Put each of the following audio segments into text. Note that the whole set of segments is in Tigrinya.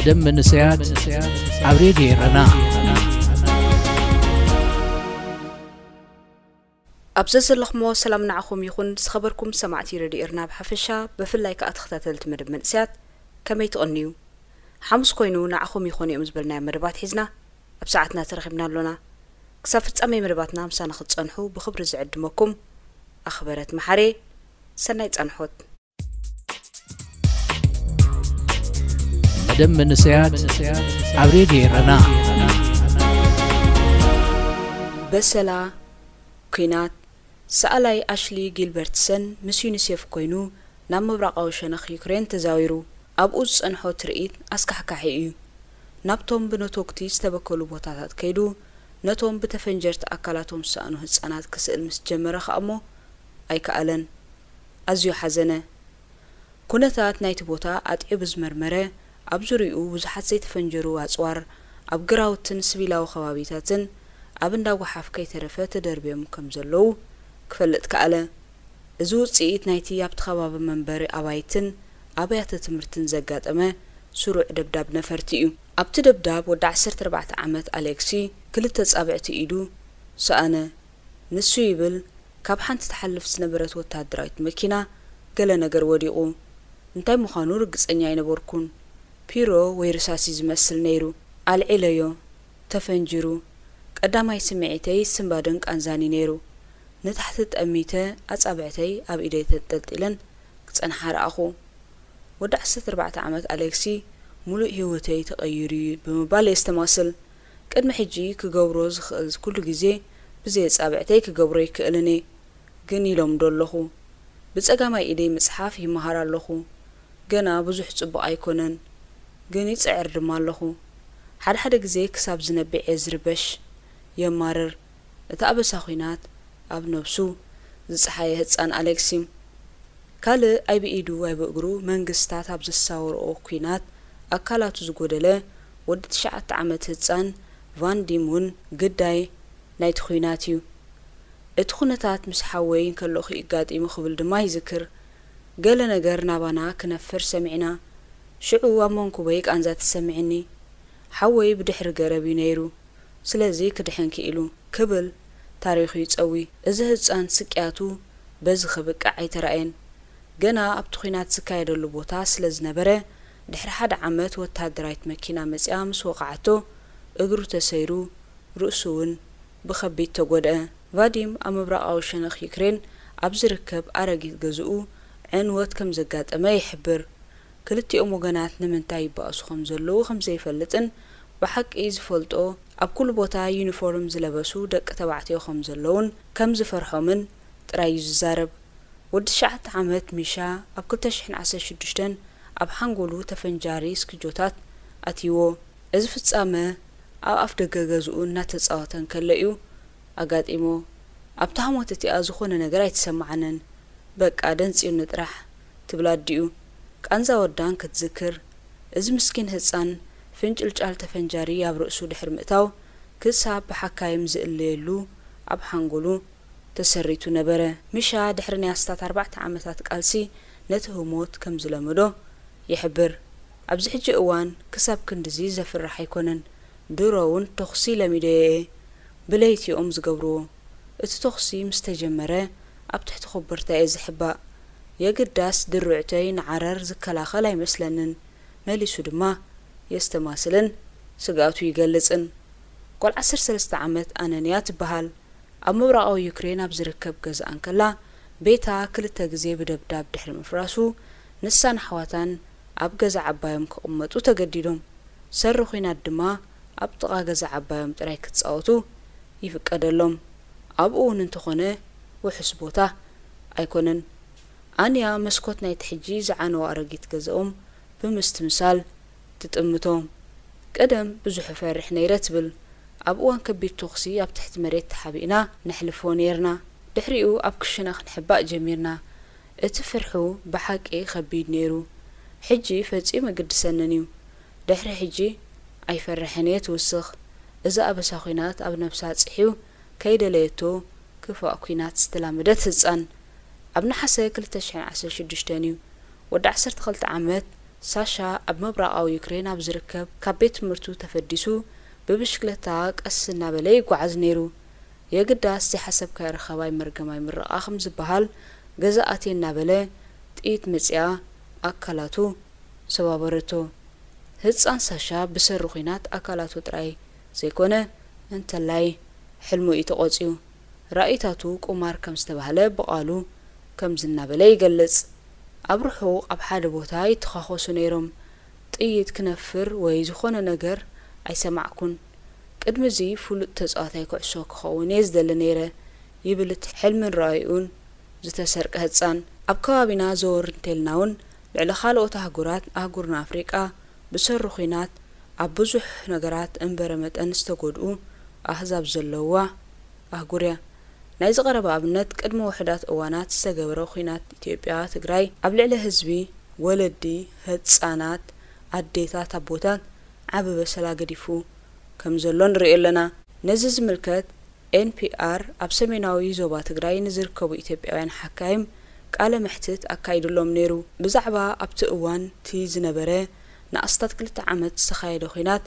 ደም መንእሰያት ኣብ ሬድዮ ኤረና። ኣብ ዘዘለኹሞ ሰላም ንዓኹም ይኹን። ዝኸበርኩም ሰማዕቲ ሬድዮ ኤረና ብሓፈሻ፣ ብፍላይ ከኣ ተኸታተልቲ መደብ መንእሰያት፣ ከመይ ትቕንዩ? ሓሙስ ኮይኑ ንዓኹም ይኾኑ እዮም ዝበልናዮም መደባት ሒዝና ኣብ ሰዓትና ተረኺብና ኣሎና። ክሳብ ፍጻሜ መደባትና ምሳና ክትጸንሑ ብኽብሪ ዝዕድመኩም ኣኽበረት መሓሬ። ሰናይ ጻንሖት። መደብ መንእሰያት ኣብ ሬድዮ ኤረና። በሰላ፣ ኲናት፣ ሰኣላይ ኣሽሊ ጊልበርትሰን ምስ ዩኒሴፍ ኮይኑ ናብ ምብራቓዊ ሸነኽ ዩክሬን ተዛዊሩ። ኣብኡ ዝጸንሖ ትርኢት ኣስካሕካሒ እዩ። ናብቶም ብነቶግቲ ዝተበከሉ ቦታታት ከይዱ፣ ነቶም ብተፈንጀርቲ ኣካላቶም ዝሰኣኑ ህጻናት ክስእል ምስ ጀመረ ከኣ እሞ ኣይከኣለን። ኣዝዩ ሓዘነ። ኩነታት ናይቲ ቦታ ኣጥዒቡ ዝመርመረ፣ ኣብ ዙርያኡ ብዙሓት ዘይተፈንጀሩ ኣጽዋር ኣብ ግራውትን ሲቪላዊ ከባቢታትን ኣብ እንዳ ጓሓፍ ከይተረፈ ተደርብዮም ከም ዘለዉ ክፈልጥ ከኣለ። እዚ ውጽኢት ናይቲ ኣብቲ ከባቢ መንበሪ ኣባይትን ኣብያተ ትምህርትን ዘጋጠመ ስሩዕ ደብዳብ ነፈርቲ እዩ። ኣብቲ ደብዳብ ወዲ ዓሰርተ ኣርባዕተ ዓመት ኣሌክሲ ክልተ ጻብዕቲ ኢዱ ሰኣነ። ንሱ ይብል፣ ካብ ሓንቲ ትሓልፍ ዝነበረት ወተሃደራዊት መኪና ገለ ነገር ወዲቑ። እንታይ ምዃኑ ርግጸኛ ኣይነበርኩን። ፒሮ ወይ ርሳሲ ዝመስል ነይሩ። ኣልዒለዮ። ተፈንጂሩ። ቀዳማይ ስምዒተይ ስንባደን ቃንዛን እዩ ነይሩ። ንታሕቲ ጠሚተ፣ ኣጻብዕተይ ኣብ ኢደይ ተንጠልጢለን ክጸንሓ ረኣኹ። ወዲ ዓሰርተ ኣርባዕተ ዓመት ኣሌክሲ፣ "ሙሉእ ህይወተይ ተቐይሩ እዩ" ብምባል የስተማስል። "ቅድሚ ሕጂ ክገብሮ ዝኽእል ኩሉ ግዜ ብዘይ ኣጻብዕተይ ክገብሮ ኣይክእልን እየ። ግን ይለምዶ ኣለኹ። ብጸጋማይ ኢደይ ምጽሓፍ ይመሃር ኣለኹ። ገና ብዙሕ ጽቡቕ ኣይኮነን፣ ግን ይጽዕር ድማ ኣለኹ። ሓደ ሓደ ግዜ ክሳብ ዝነብዕ እየ ዝርበሽ፣ የማርር እቲ ኣበሳ ኲናት ኣብ ነብሱ ዝጸሓየ ህጻን ኣሌክሲ። ካልእ ኣይ ብኢዱ ኣይ ብእግሩ መንግስታት ኣብ ዘሳወርኦ ኲናት ኣካላቱ ዝጎደለ ወዲ ትሽዓተ ዓመት ህጻን ቫንዲም እውን ግዳይ ናይቲ ኲናት እዩ። እቲ ኩነታት ምስ ሓወይ እንከለኹ እዩ ኣጋጢሙ ክብል ድማ ይዝክር። ገለ ነገር ናባና ክነፍር ሰሚዕና። ሽዑ ኣብ መንኩበይ ቃንዛ ተሰሚዕኒ። ሓወይ ብድሕሪ ገረብ እዩ ነይሩ። ስለዚ ክድሕን ክኢሉ ክብል ታሪኹ ይጸዊ። እዚ ህጻን ስቅያቱ በዚ ክብቅዕ ኣይተራእየን። ገና ኣብቲ ኲናት ዝካየደሉ ቦታ ስለ ዝነበረ፣ ድሕሪ ሓደ ዓመት ወተሃደራዊት መኪና መጺኣ ምስ ወቕዓቶ፣ እግሩ ተሰይሩ፣ ርእሱ እውን ብኸቢድ ተጎድአ። ቫዲም ኣብ ምብራቓዊ ሸነኽ ዩክሬን ኣብ ዝርከብ ኣረጊት ገዝኡ ዕንወት ከም ዘጋጠመ ይሕብር። ክልቲኦም ወገናት ንምንታይ ይባእሱ ከም ዘለዉ ከም ዘይፈልጥን ብሓቂ ዝፈልጦ ኣብ ኩሉ ቦታ ዩኒፎርም ዝለበሱ ደቂ ተባዕትዮ ከም ዘለዉን ከም ዝፈርሖምን ጥራይ እዩ ዝዛረብ። ወዲ ትሽዓተ ዓመት ሚሻ ኣብ ክልተ ሽሕን ዓሰርተ ሽዱሽተን ኣብ ሓንጎሉ ተፈንጃሪ ስክጆታት ኣትይዎ። እዚ ፍጻመ ኣብ ኣፍ ደገ ገዝኡ እናተጻወተ እንከሎ እዩ ኣጋጢሞ። ኣብታ ህሞት እቲኣ ዝኾነ ነገር ኣይተሰማዓንን። "በቃ ደንጺሩኒ ጥራሕ" ትብል ኣዲኡ። ቃንዛ ወዳን ክትዝክር፣ እዚ ምስኪን ህጻን ፍንጭልጫል ተፈንጃሪ ኣብ ርእሱ ድሕሪ ምእታው፣ ክሳብ ብሓካይም ዝእለየሉ ኣብ ሓንጎሉ ተሰሪቱ ነበረ። ሚሻ ድሕሪ ናይ ኣስታት ኣርባዕተ ዓመታት ቃልሲ ነቲ ህሞት ከም ዝለመዶ ይሕብር። ኣብዚ ሕጂ እዋን ክሳብ ክንድዚ ዘፍርሕ ኣይኮነን። ድሮ እውን ተኹሲ ለሚደዮ እየ። ብለይቲ እዮም ዝገብርዎ። እቲ ተኹሲ ምስ ተጀመረ ኣብ ትሕቲ ኮቦርታ እየ ዝሕባእ። የግዳስ ድሩዕተይ ንዓረር ዝከላኸል ኣይመስለንን። መሊሱ ድማ የስተማስልን ስግኣቱ ይገልጽን። ጓል ዓሰርተ ሰለስተ ዓመት ኣነንያ ትበሃል። ኣብ ምብራቓዊ ዩክሬን ኣብ ዝርከብ ገዛኣ እንከላ፣ ቤታ ክልተ ግዜ ብደብዳብ ድሕሪ ምፍራሱ፣ ንሳን ኣሕዋታን ኣብ ገዛ ዓባዮም ክቕመጡ ተገዲዶም። ሰሪ ኲናት ድማ ኣብ ጥቓ ገዛ ዓባዮም ጥራይ ክጻወቱ ይፍቀደሎም። ኣብኡ እውን እንተኾነ ውሑስ ቦታ ኣይኮነን። ኣንያ መስኮት ናይቲ ሕጂ ዝዓነወ ኣረጊት ገዛኦም ብምስትምሳል ትጥምቶ። "ቀደም ብዙሕ እፈርሕ ነይረ" ትብል። "ኣብ እዋን ከቢድ ተኹሲ ኣብ ትሕቲ መሬት ተሓቢእና ነሕልፎ ነይርና። ድሕሪኡ ኣብ ክሽነ ክንሕባእ ጀሚርና። እቲ ፍርሑ ብሓቂ ከቢድ ነይሩ። ሕጂ ፈጺሙ ኣይግድሰንን እዩ። ድሕሪ ሕጂ ኣይፈርሕን እየ" ትውስኽ። እዚ ኣበሳ ኲናት ኣብ ነብሳ ጽሕዩ ከይደለየቶ ክፋእ ኲናት ዝተላመደት ህጻን፣ ኣብ ነሓሰ ክልተ ሽሕን ዓሰርተ ሽዱሽተን እዩ ወዲ ዓሰርተ ክልተ ዓመት ሳሻ ኣብ ምብራቓዊ ዩክሬን ኣብ ዝርከብ ካብ ቤት ትምህርቱ ተፈዲሱ ብብሽክለታ ቀስ እናበለ ይጓዓዝ ነይሩ። የግዳስ ዘይሓሰብካዮ ረኸባይ መርገማይ ምርቓ ከም ዝበሃል፣ ገዛ ኣትየ እናበለ ጥይት መጺኣ ኣካላቱ ሰባበረቶ። ህጻን ሳሻ ብሰሪ ኲናት ኣካላቱ ጥራይ ዘይኮነ፣ እንተላይ ሕልሙ እዩ ተቖጽዩ። ራእይታቱ ቁማር ከም ዝተባህለ ብቓሉ ከምዚ እናበለ ይገልጽ። ኣብ ርሑቕ ኣብ ሓደ ቦታ ይተዃኾሱ ነይሮም። ጥይት ክነፍር ወይ ዝኾነ ነገር ኣይሰማዕኩን። ቅድሚ እዚ ፍሉጥ ተጻዋታይ ኩዕሶ ክኸውን እየ ዝደሊ ነይረ ይብል እቲ ሕልምን ራእዩን ዝተሰርቀ ህጻን። ኣብ ከባቢና ዘወር እንተልና እውን ልዕሊ ካልኦት ኣህጉራት ኣህጉርና ኣፍሪቃ ብሰሪ ኹናት ኣብ ብዙሕ ነገራት እምበረ መጠን ዝተጎድኡ ኣህዛብ ዘለውዋ ኣህጉር እያ። ናይዚ ቀረባ ኣብነት ቅድሚ ውሑዳት እዋናት ዝተገበረ ኹናት ኢትዮጵያ ትግራይ ኣብ ልዕሊ ህዝቢ፣ ወለዲ፣ ህፃናት፣ ኣዴታት፣ ኣቦታት ዓቢ በሰላ ገዲፉ ከም ዘሎ ንሪኦ ኣለና። ነዚ ዝምልከት ኤን ፒ ኣር ኣብ ሰሜናዊ ዞባ ትግራይ ንዝርከቡ ኢትዮጵያውያን ሓካይም ቃለ መሕትት ኣካይድሎም ነይሩ። ብዛዕባ ኣብቲ እዋን እቲ ዝነበረ ንኣስታት ክልተ ዓመት ዝተኻየደ ኹናት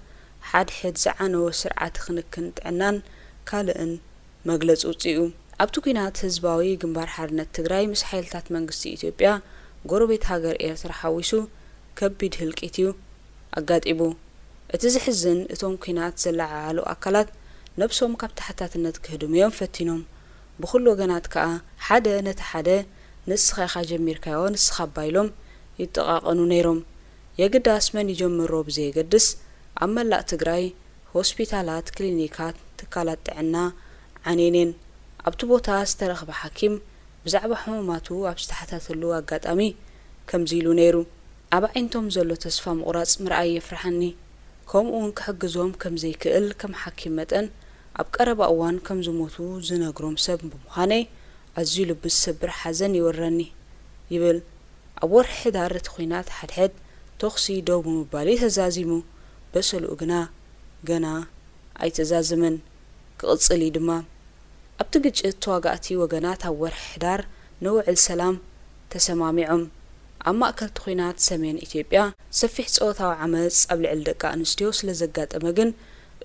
ሓድሕድ ዝዓነወ ስርዓተ ክንክን ጥዕናን ካልእን መግለጺ ውጽኡ። ኣብቲ ኲናት ህዝባዊ ግንባር ሓርነት ትግራይ ምስ ሓይልታት መንግስቲ ኢትዮጵያ ጎረቤት ሃገር ኤርትራ ሓዊሱ ከቢድ ህልቂት እዩ ኣጋጢሙ። እቲ ዝሕዝን እቶም ኲናት ዘለዓዓሉ ኣካላት ነብሶም ካብ ተሓታትነት ክህድሙ እዮም ፈቲኖም። ብኹሉ ወገናት ከኣ ሓደ ነቲ ሓደ ንስኻ ኢኻ ጀሚርካዮ ንስኻ እባ ኢሎም ይጠቓቐኑ ነይሮም። የግዳስ መን ይጀምሮ ብዘየገድስ ኣብ መላእ ትግራይ ሆስፒታላት፣ ክሊኒካት፣ ትካላት ጥዕና ዓንየን እየን። ኣብቲ ቦታ ዝተረኽበ ሓኪም ብዛዕባ ሕሙማቱ ኣብ ዝተሓታተሉ ኣጋጣሚ ከምዚ ኢሉ ነይሩ። ኣብ ኣዒንቶም ዘሎ ተስፋ ምቑራጽ ምርኣይ የፍርሓኒ። ከምኡውን ክሕግዞም ከም ዘይክእል ከም ሓኪም መጠን ኣብ ቀረባ እዋን ከም ዝሞቱ ዝነግሮም ሰብ ብምዃነይ ኣዝዩ ልቢ ዝሰብር ሓዘን ይወረኒ ይብል። ኣብ ወርሒ ሕዳር እቲ ኲናት ሓድሕድ ተኹሲ ደው ብምባል እዩ ተዛዚሙ። በሰልኡ ግና ገና ኣይተዛዘመን። ክቕጽል እዩ ድማ። ኣብቲ ግጭት ተዋጋእቲ ወገናት ኣብ ወርሒ ሕዳር ንውዕል ሰላም ተሰማሚዖም። ኣብ ማእከል እቲ ኲናት ሰሜን ኢትዮጵያ ሰፊሕ ጾታዊ ዓመጽ ኣብ ልዕሊ ደቂ ኣንስትዮ ስለ ዘጋጠመ ግን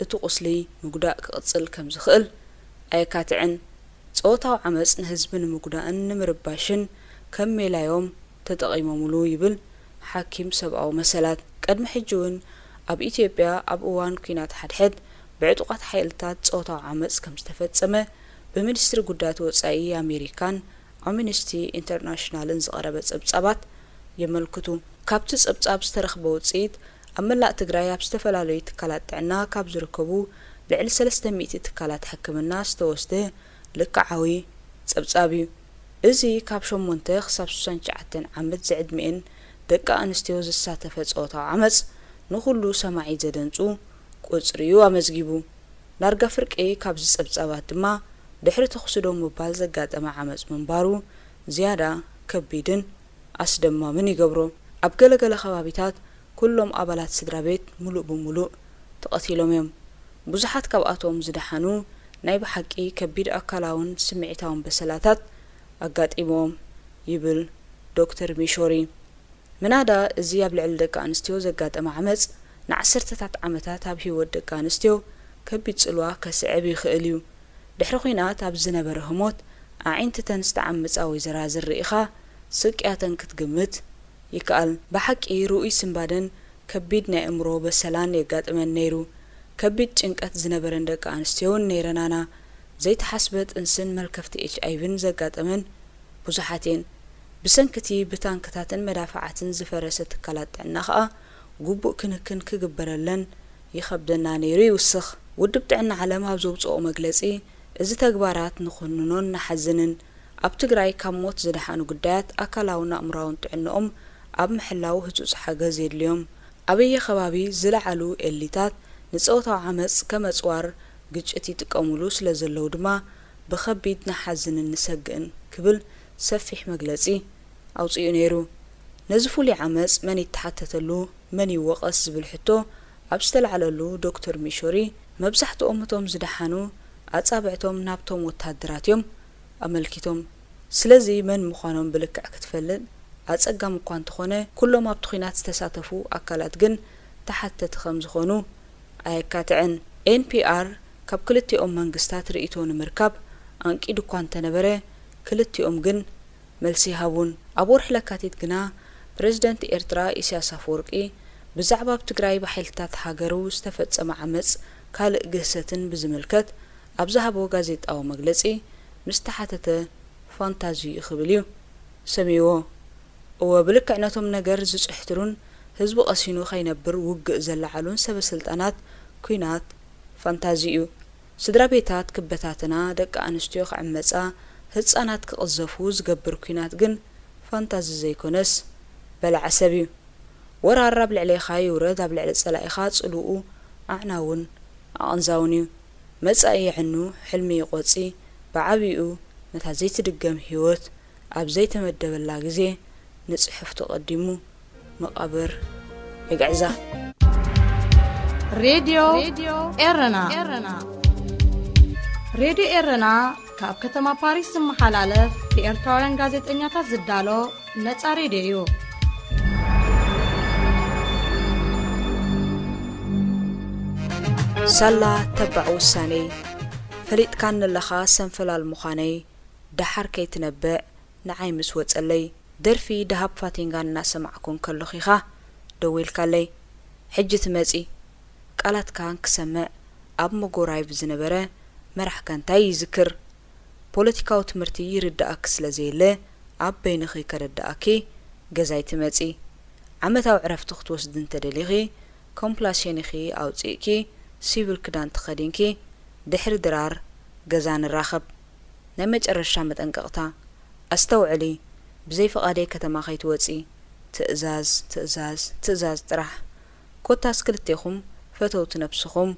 እቲ ቁስሊ ምጉዳእ ክቕጽል ከም ዝኽእል ኣየካትዕን። ጾታዊ ዓመጽ ንህዝቢ ንምጉዳእን ንምርባሽን ከም ሜላዮም ተጠቒሞምሉ ይብል ሓኪም ሰብኣዊ መሰላት። ቅድሚ ሕጂ እውን ኣብ ኢትዮጵያ ኣብ እዋን ኲናት ሓድሕድ ብዕጡቓት ሓይልታት ጾታዊ ዓመጽ ከም ዝተፈጸመ ብሚኒስትሪ ጉዳያት ወጻኢ ኣሜሪካን ኣምነስቲ ኢንተርናሽናልን ዝቐረበ ጸብጻባት የመልክቱ። ካብቲ ጸብጻብ ዝተረኽበ ውጽኢት፣ ኣብ መላእ ትግራይ ኣብ ዝተፈላለዩ ትካላት ጥዕና ካብ ዝርከቡ ልዕሊ ሰለስተ ሚእቲ ትካላት ሕክምና ዝተወስደ ልክዓዊ ጸብጻብ እዩ። እዚ ካብ ሸሞንተ ክሳብ ስሳን ትሽዓተን ዓመት ዝዕድሚኤን ደቂ ኣንስትዮ ዘሳተፈ ጾታዊ ዓመጽ ንኹሉ ሰማዒ ዘደንጹ ቁጽሪ እዩ ኣመዝጊቡ። ዳርጋ ፍርቂ ካብዚ ጸብጻባት ድማ ድሕሪ ተኹሲ ደው ምባል ዘጋጠመ ዓመጽ ምንባሩ ዝያዳ ከቢድን ኣስደማምን ይገብሮ። ኣብ ገለገለ ከባቢታት ኩሎም ኣባላት ስድራ ቤት ምሉእ ብምሉእ ተቐቲሎም እዮም። ብዙሓት ካብኣቶም ዝደሓኑ ናይ ብሓቂ ከቢድ ኣካላውን ስምዒታውን በሰላታት ኣጋጢሞም ይብል ዶክተር ሚሾሪ። ምናዳ እዚ ኣብ ልዕሊ ደቂ ኣንስትዮ ዘጋጠመ ዓመጽ ንዓሰርተታት ዓመታት ኣብ ህይወት ደቂ ኣንስትዮ ከቢድ ጽልዋ ከስዕብ ይኽእል እዩ። ድሕሪ ኲናት ኣብ ዝነበረ ህሞት ኣዒንትተን ዝተዓመጻ ወይዘራዝር ርኢኻ ስቅያተን ክትግምት ይከኣል። ብሓቂ ርኡይ ስንባደን ከቢድ ናይ ኣእምሮ በሰላን የጋጥመን ነይሩ። ከቢድ ጭንቀት ዝነበረን ደቂ ኣንስትዮ እውን ነይረናና። ዘይተሓስበ ጥንስን መልከፍቲ ኤች ኣይ ቪን ዘጋጠመን ብዙሓት እየን። ብሰንኪ እቲ ብታንክታትን መዳፍዓትን ዝፈረሰ ትካላት ጥዕና ከኣ ግቡእ ክንክን ክግበረለን ይኸብደና ነይሩ ይውስኽ። ውድብ ጥዕና ዓለም ኣብ ዘውጽኦ መግለጺ፣ እዚ ተግባራት ንኹንኖን ንሓዝንን። ኣብ ትግራይ ካብ ሞት ዝደሓኑ ግዳያት ኣካላውን ኣእምሮኣውን ጥዕንኦም ኣብ ምሕላው ህጹጽ ሓገዝ የድልዮም። ኣበየ ከባቢ ዝለዓሉ ኤሊታት ንጾታዊ ዓመጽ ከም ኣጽዋር ግጭት ይጥቀሙሉ ስለ ዘለዉ ድማ ብኸቢድ ንሓዝንን ንሰግእን ክብል ሰፊሕ መግለጺ ኣውጺኡ ነይሩ። ነዚ ፍሉይ ዓመጽ መን ይተሓተተሉ፣ መን ይወቐስ ዝብል ሕቶ ኣብ ዝተላዕለሉ ዶክተር ሚሾሪ መብዛሕትኦም እቶም ዝደሓኑ ኣጻብዕቶም ናብቶም ወታደራት እዮም ኣመልኪቶም። ስለዚ መን ምዃኖም ብልክዕ ክትፈልጥ ኣጸጋሚ እኳ እንተኾነ፣ ኩሎም ኣብቲ ኲናት ዝተሳተፉ ኣካላት ግን ተሓተቲ ከም ዝኾኑ ኣየካትዕን። ኤን ፒ ኣር ካብ ክልቲኦም መንግስታት ርእይቶ ንምርካብ ኣንቂዱ እኳ እንተነበረ፣ ክልቲኦም ግን መልሲ ይሃቡን። ኣብ ወርሒ ለካቲት ግና፣ ፕረዚደንት ኤርትራ ኢሳያስ ኣፈወርቂ ብዛዕባ ኣብ ትግራይ ብሓይልታት ሃገሩ ዝተፈጸመ ዓመጽ ካልእ ግህሰትን ብዝምልከት ኣብ ዝሃቦ ጋዜጣዊ መግለጺ፣ ምስ ተሓተተ ፋንታዚ እዩ ክብል እዩ ሰሚዎ። እወ፣ ብልክዕ ነቶም ነገር ዝጽሕትሩን ህዝቢ ቀሲኑ ከይነብር ውግእ ዘለዓሉን ሰበ ስልጣናት፣ ኲናት ፋንታዚ እዩ። ስድራ ቤታት ክበታተና፣ ደቂ ኣንስትዮ ክዕመጻ፣ ህጻናት ክቕዘፉ ዝገብር ኲናት ግን ፋንታዚ ዘይኮነስ በላዒ ሰብ እዩ። ወራር ኣብ ልዕሌኻ ይውረድ፣ ኣብ ልዕሊ ጸላኢኻ ጽልውኡ ኣዕናውን ኣቐንዛውን እዩ። መጻኢ የዕኑ፣ ሕልሚ ይቖጺ፣ ብዓቢኡ ነታ ዘይትድገም ህይወት ኣብ ዘይተመደበላ ግዜ ንጽሕፍቱ ቀዲሙ መቓብር ይግዕዛ። ሬድዮ ኤረና። ሬድዮ ኤረና ካብ ከተማ ፓሪስ ዝመሓላለፍ ብኤርትራውያን ጋዜጠኛታት ዝዳሎ ነጻ ሬድዮ እዩ። ሳላ ተባዕ ውሳነይ፣ ፈሊጥካኒ ኣለኻ ሰንፈላል ምዃነይ፣ ደሓር ከይትነብዕ ንዓይ ምስ ወጸለይ። ደርፊ ደሃብ ፋቲንጋ እናሰማዕኩ እንከለኹ ኢኻ ደዊልካለይ። ሕጂ ትመጺ። ቃላትካ እንክሰምዕ ኣብ መጎራይብ ዝነበረ መራሕካ እንታይ ይዝክር? ፖለቲካዊ ትምህርቲ ይርድኣኪ ስለ ዘየለ ኣብ በይንኺ ከረድኣኪ ገዛይ ትመጺ። ዓመታዊ ዕረፍቲ ክትወስዲ እንተደሊኺ ኮምፕላሴን ኢኺ ኣውጺእኪ ሲቪል ክዳን ተኸዲንኪ ድሕሪ ድራር ገዛ ንራኸብ። ናይ መጨረሻ መጠንቀቕታ፣ ኣስተውዕሊ፣ ብዘይ ፍቓደይ ከተማ ከይትወጺ። ትእዛዝ፣ ትእዛዝ፣ ትእዛዝ ጥራሕ። ኮታስ ክልቴኹም ፈተውቲ ነብስኹም፣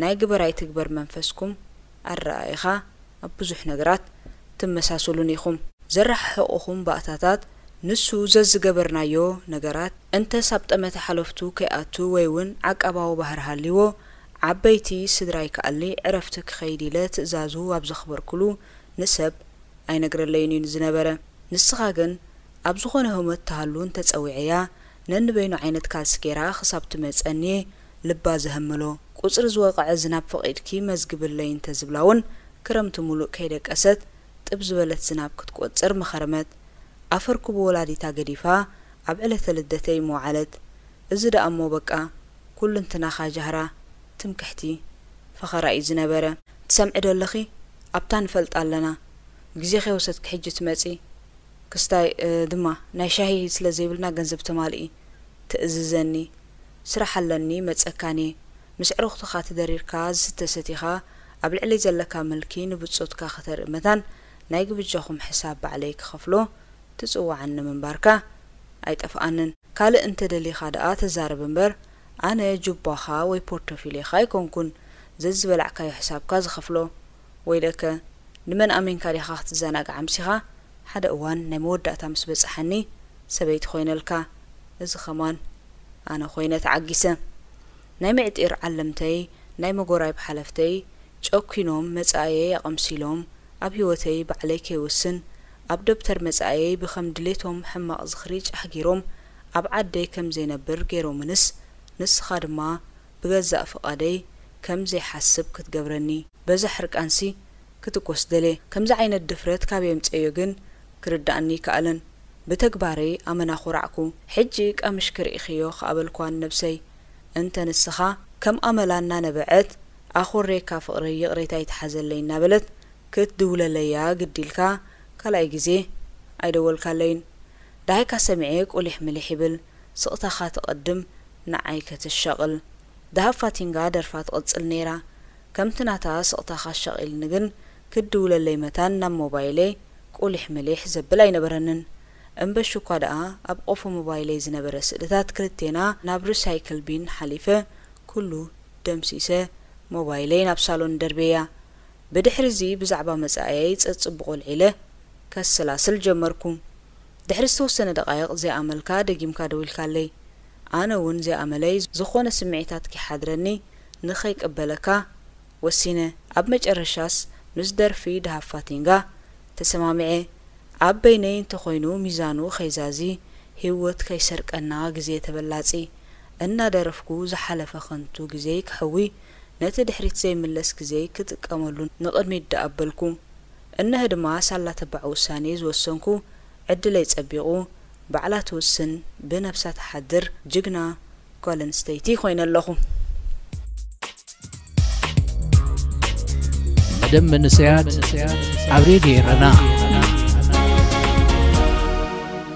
ናይ ግበር ኣይትግበር መንፈስኩም ኣረኣኢኻ ኣብ ብዙሕ ነገራት ትመሳሰሉን ኢኹም። ዘረሓሕቑኹም ባእታታት፣ ንሱ ዘዝገበርናዮ ነገራት፣ እንተስ ኣብ ጠመተ ሓለፍቱ ከይኣቱ ወይ እውን ዓቃባዊ ባህሪ ሃልይዎ፣ ዓበይቲ ስድራይ ክኣሊ ዕረፍቲ ክኸይድ ኢለ ትእዛዙ ኣብ ዘኽበርኩሉ ንሰብ ኣይነግረለይን እዩ ዝነበረ። ንስኻ ግን ኣብ ዝኾነ ህሞት ትሃሉ እንተጸዊዐያ፣ ነንበይኑ ዓይነት ካልሲ ጌራ ክሳብ ትመጸኒ ልባ ዘህምሎ። ቁጽሪ ዝወቕዐ ዝናብ ፈቒድኪ መዝግብለይ እንተዝብላ እውን ክረምቲ ሙሉእ ከይደቀሰት ጥብ ዝበለት ዝናብ ክትቆጽር ምኸረመት። ኣፈርኩ ብወላዲታ ገዲፋ ኣብ ዕለተ ልደተይ ምወዓለት። እዚ ደኣ እሞ በቃ ኩልንትናኻ ጃህራ፣ ትምክሕቲ፣ ፈኸራ እዩ ዝነበረ። ትሰምዒ ዶ ኣለኺ? ኣብታ ንፈልጣ ኣለና። ግዜ ከይወሰድኪ ሕጂ ትመጺ። ክስታይ፣ እ፣ ድማ ናይ ሻሂ ስለ ዘይብልና ገንዘብ ተማልኢ፣ ትእዝዘኒ። ስራሕ ኣለኒ፣ መጸካን እየ። ምስ ዕሩኽትኻ ተደሪርካ ዝስተ ሰቲኻ ኣብ ልዕለይ ዘለካ ምልኪ ንብጾትካ ከተርኢ መታን ናይ ግብጃኹም ሕሳብ ባዕለይ ክኸፍሎ ትጽውዓኒ ምንባርካ ኣይጠፍኣንን። ካልእ እንተ ደሊኻ ደኣ ተዛረብ እምበር፣ ኣነ ጁባኻ ወይ ፖርቶፊልዮኻ ኣይኮንኩን ዘዝበላዕካዮ ሕሳብካ ዝኸፍሎ። ወይለከ፣ ንመን ኣሚንካ ዲኻ ክትዘናጋዕ ኣምሲኻ? ሓደ እዋን ናይ መወዳእታ ምስ በጽሓኒ፣ ሰበይቲ ኮይነልካ። እዚ ኸማን ኣነ ኮይነ ተዓጊሰ። ናይ ምዕጢር ዓለምተይ፣ ናይ መጎራይብ ሓለፍተይ፣ ጨኲኖም መጻእየይ ኣቐምሲሎም፣ ኣብ ህይወተይ ባዕለይ ከይውስን፣ ኣብ ደብተር መጻእየይ ብኸም ድሌቶም ሕማቕ ዝኽሪ ጫሕ ገይሮም፣ ኣብ ዓደይ ከም ዘይነብር ገይሮምንስ፣ ንስኻ ድማ ብገዛእ ፍቓደይ ከም ዘይሓስብ ክትገብረኒ። በዛ ሕርቃንሲ ክትኮስ ደልየ። ከምዚ ዓይነት ድፍረት ካበይ ኣምጸዮ ግን ክርድኣኒ ኣይከኣለን። ብተግባረይ ኣመና ኮራዕኩ። ሕጂ ቀምሽ ክርኢኽዮ ከኣ በልኳ ንነብሰይ። እንተ ንስኻ ከም ኣመላ እናነበዐት ኣኾርየካ ፍቕረይ ይቕሬታ ይትሓዘለይ እናበለት ክትድውለለያ ግዲ ኢልካ ካልኣይ ግዜ ኣይደወልካለይን። ደሃይካ ሰሚዐ ቁሊሕ ምሊሕ ይብል፣ ስቕታኻ ትቐድም ንዓይ ከተሻቕል። ደሃብ ፋቲንጋ ደርፋ ትቕጽል ነይራ። ከምቲ ናታ ስቕታኻ ኣሻቒልኒ ግን ክትድውለለይ መታን ናብ ሞባይለይ ቁሊሕ ምሊሕ ዘብል ኣይነበረንን። እምበሺ እኳ ደኣ ኣብ ቆፎ ሞባይለይ ዝነበረ ስእልታት ክልቴና ናብ ሪሳይክል ቢን ሓሊፈ ኩሉ ደምሲሰ ሞባይለይ ናብ ሳሎን ደርብየያ። ብድሕሪ እዚ ብዛዕባ መጻእየይ ጸጽቡቕ ወልዒለ ከሰላስል ጀመርኩ። ድሕሪ ዝተወሰነ ደቓይቕ ዘይኣመልካ ደጊምካ ደዊልካለይ። ኣነ እውን ዘይኣመለይ ዝኾነ ስምዒታት ከይሓድረኒ ንኸይቅበለካ ወሲነ። ኣብ መጨረሻስ ምስ ደርፊ ደሃብ ፋቲንጋ ተሰማሚዐ። ኣብ በይነይ እንተኾይኑ ሚዛኑ ከይዛዚ ህይወት ከይሰርቀና ግዜ ተበላጺ እናደረፍኩ ዝሓለፈ ከንቱ ግዜይ ክሕዊ፣ ነቲ ድሕሪት ዘይምለስ ግዜይ ክጥቀመሉ ንቕድሚት ደኣ ኣበልኩ። እነሀ ድማ ሳላ ተባዕ ውሳኔ ዝወሰንኩ፣ ዕድለይ ጸቢቑ፣ ባዕላ ትውስን፣ ብነብሳ ትሓድር ጅግና ጓል ኣንስተይቲ ኮይነ ኣለኹ። መደብ መንእሰያት ኣብ ሬድዮ ኤረና።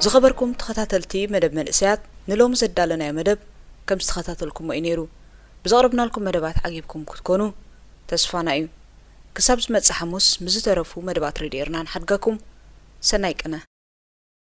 ዝኸበርኩም ተኸታተልቲ መደብ መንእሰያት፣ ንሎሚ ዘዳለናዮ መደብ ከም ዝተኸታተልኩሞ እዩ ነይሩ። ብዘቕረብናልኩም መደባት ዓጊብኩም ክትኮኑ ተስፋና እዩ። ክሳብ ዝመጽእ ሓሙስ ምስ ዝተረፉ መደባት ሬድዮ ኤረና ንሓድገኩም። ሰናይ ቅነ።